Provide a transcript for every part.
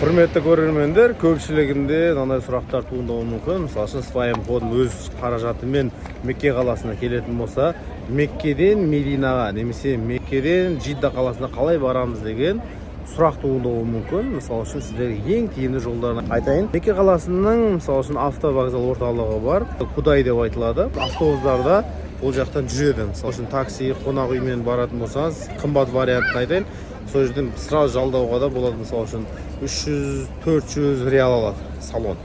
Құрметті көрермендер, көпшілігінде мынандай сұрақтар туындауы мүмкін. Мысалы үшін, своим ходом, өз қаражатымен Мекке қаласына келетін болса, Меккеден Мединаға немесе Меккеден Джидда қаласына қалай барамыз деген сұрақ туындауы мүмкін. Мысалы үшін, сіздерге ең тиімді жолдарын айтайын. Мекке қаласының, мысалы үшін, автовокзал орталығы бар, Кудай деп айтылады. Автобустарда ол жақтан жүреді. Мысалы үшін, такси, қонақ үймен баратын болсаңыз, қымбат вариантын айтайын, сол жерден сразу жалдауға да болады. Мысалы үшін, 300-400 реал алады салон.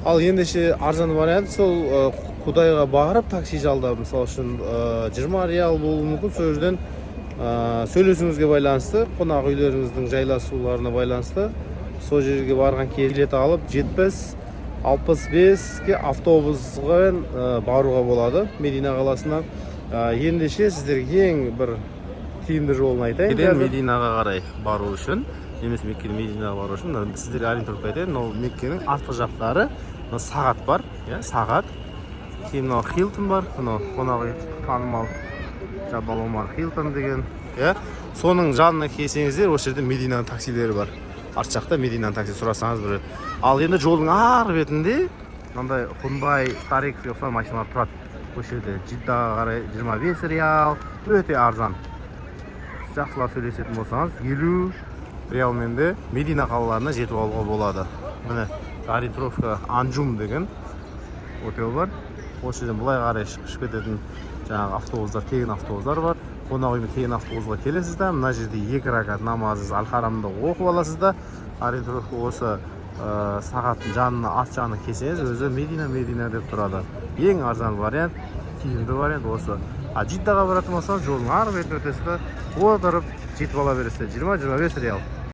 Ал ендеше арзан вариант сол Кудайға барып, такси жалдап, мысалы үшін, 20 реал болуы мүмкін. Сол жерден сөйлесуіңізге байланысты, қонақ үйлеріңіздің жайласуларына байланысты, сол жерге барған билет алып, 70 65-ке автобусқа баруға болады Медина қаласына. Ендеше сіздерге ең бір тиімді жолын айтайын. Мединаға қарай бару үшін немесе Меккеден Мединаға бару үшін мына сіздерге ориентировка айтайын. Мынау Меккенің артқы жақтары, мына сағат бар, иә, сағат. Кейін мынау Хилтон бар, мынау қонақ үй, танымал Жабал Омар Хилтон деген, иә. Соның жанына келсеңіздер, осы жерде Мединаның таксилері бар. Арт жақта Мединаның такси сұрасаңыз, бір. Ал енді жолдың арғы бетінде мынандай Хундай Старик ұқсаған машиналар тұрады. Осы жерде Джиддаға қарай 25 реал, өте арзан. Жақсылап сөйлесетін болсаңыз, 50 реалмен де Медина қалаларына жетіп алуға болады. Міне, ориентировка, Анжум деген отель бар. Осы жерден былай қарай шығып кететін жаңағы автобустар, тегін автобустар бар. Қонақ үймен тегін автобусқа келесіз да, мына жерде екі ракат намазыңыз Әл Харамда оқып аласыз да, ориентировка осы сағаттың жанына, арт жағына келсеңіз, өзі Медина, Медина деп тұрады. Ең арзан вариант, тиімді вариант осы. А Джиддаға баратын болсаңыз, жолдың арғы бетіне өтесіз да, отырып жетіп ала бересіздер, 20-25 реал.